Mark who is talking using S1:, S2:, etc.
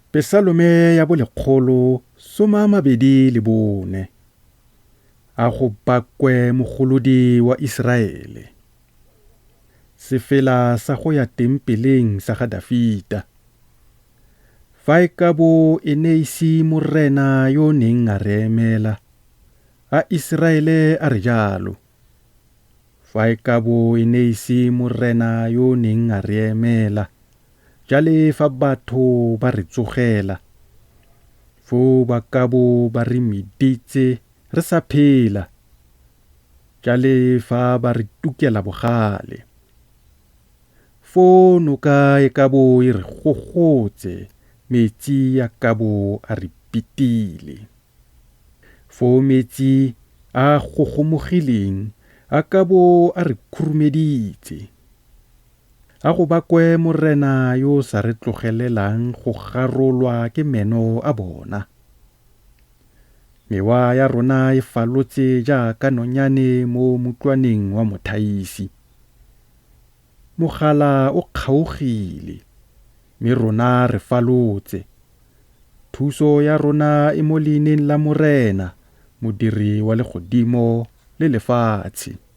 S1: Pesalome ya bolekgolo 24. A go bakwe Mogolodi wa Iseraele. Sefela sa go ya tempeleng sa ga Dafita. Fa e ka bo e ne e se Morena yo o neng a re emela, a Iseraele a re jalo. Fa e ka bo e ne e se Morena yo o neng a re emela, jale fa batho ba re tsogela, foo ba ka bo ba re meditse re sa phela, jale fa ba re tukela bogale, foo noka e ka bo e re gogotse, metsi a ka bo a re pitile. Foo metsi a a gogomogileng a ka bo a re khurumeditse. A go bakwe Morena yo o sa re tlogelelang go garolwa ke meno a bona. Mewa ya rona e falotse jaaka nonyane mo mutlwaneng wa mothaisi. Mogala o kgaogile, mme rona re falotse. Thuso ya rona e mo leineng la Morena, modiri wa legodimo le lefatshe.